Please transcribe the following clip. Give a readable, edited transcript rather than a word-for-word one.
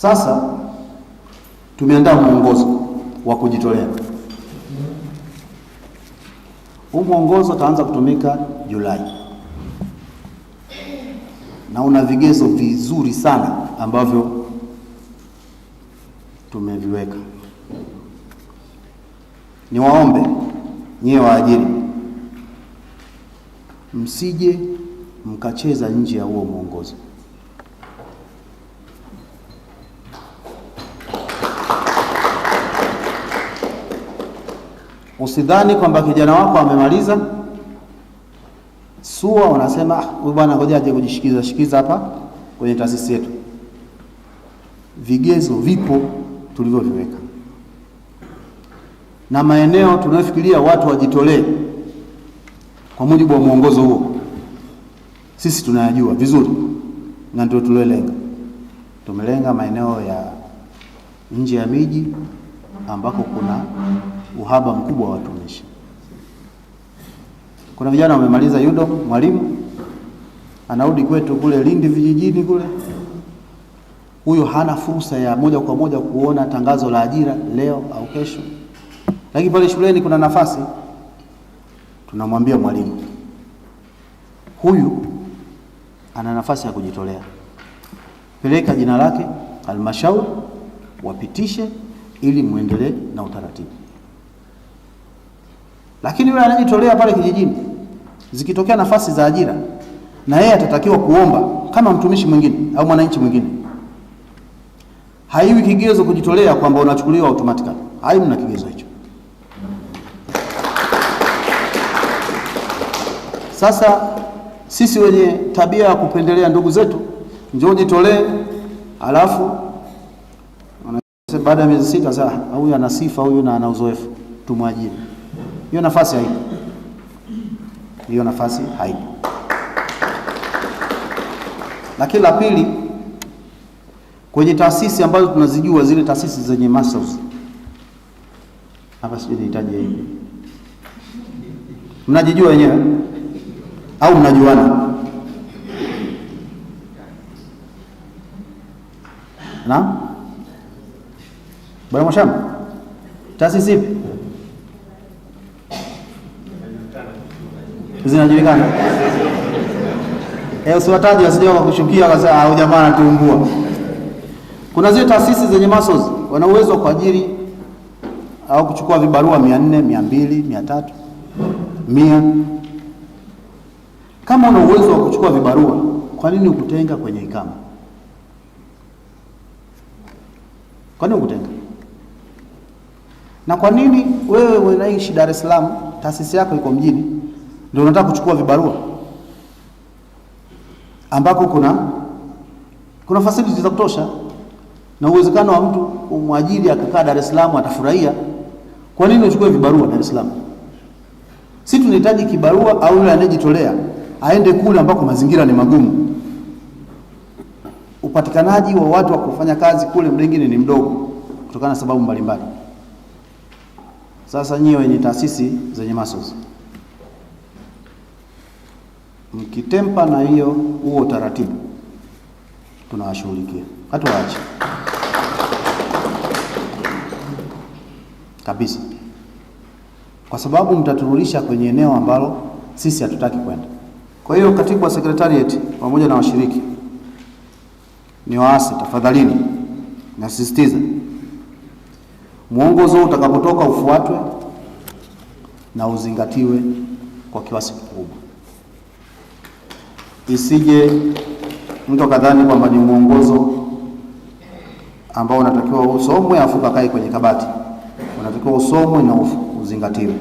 Sasa tumeandaa mwongozo wa kujitolea. Huu mwongozo utaanza kutumika Julai na una vigezo vizuri sana ambavyo tumeviweka. Niwaombe nyie waajiri, msije mkacheza nje ya huo mwongozo. Usidhani kwamba kijana wako amemaliza SUA unasema huyu bwana ngoja aje kujishikiza shikiza hapa kwenye taasisi yetu. Vigezo vipo tulivyoviweka na maeneo tunayofikiria watu wajitolee kwa mujibu wa mwongozo huo, sisi tunayajua vizuri na ndio tuliolenga. Tumelenga maeneo ya nje ya miji ambako kuna uhaba mkubwa wa watumishi. Kuna vijana wamemaliza UDOM, mwalimu anarudi kwetu kule Lindi vijijini kule, huyo hana fursa ya moja kwa moja kuona tangazo la ajira leo au kesho, lakini pale shuleni kuna nafasi. Tunamwambia mwalimu huyu ana nafasi ya kujitolea, peleka jina lake halmashauri, wapitishe ili muendelee na utaratibu. Lakini yule anajitolea pale kijijini, zikitokea nafasi za ajira, na yeye atatakiwa kuomba kama mtumishi mwingine au mwananchi mwingine. Haiwi kigezo kujitolea kwamba unachukuliwa automatically, haimna kigezo hicho. Sasa sisi wenye tabia ya kupendelea ndugu zetu, njoo jitolee, alafu baada ya miezi 6, sasa huyu ana sifa huyu na ana uzoefu, tumwajiri. Hiyo nafasi haipo, hiyo nafasi haipo. Lakini la pili, kwenye taasisi ambazo tunazijua zile taasisi zenye muscles, hapa sijui nihitaji hivi, mnajijua wenyewe au mnajuana? Na Bwana Mwashamba, taasisi ipi zinajulikana? Usiwataje wasije wakakushukia wakasema huyu jamaa anatuumbua. Kuna zile taasisi zenye muscles, wana uwezo wa kuajiri au kuchukua vibarua 400, 200, 300, 100. Kama una uwezo wa kuchukua vibarua, kwa nini ukutenga kwenye ikama? Kwa nini ukutenga? Na kwa nini wewe unaishi Dar es Salaam, taasisi yako iko mjini, ndio unataka kuchukua vibarua ambako kuna facilities za kutosha na uwezekano wa mtu umwajiri akakaa Dar es Salaam atafurahia? Kwa nini uchukue vibarua Dar es Salaam? Si tunahitaji kibarua au yule anayejitolea aende kule ambako mazingira ni magumu. Upatikanaji wa watu wa kufanya kazi kule mwingine ni mdogo kutokana na sababu mbalimbali. Sasa nyie wenye taasisi zenye muscles, mkitempa na hiyo huo utaratibu, tunawashughulikia, hatuwaachi kabisa, kwa sababu mtaturudisha kwenye eneo ambalo sisi hatutaki kwenda. Kwa hiyo katibu wa secretariat pamoja na washiriki, ni waasi, tafadhalini, nasisitiza mwongozo utakapotoka ufuatwe na uzingatiwe kwa kiasi kikubwa. Isije mtu akadhani kwamba ni mwongozo ambao unatakiwa usomwe afu kakae kwenye kabati. Unatakiwa usomwe na uzingatiwe.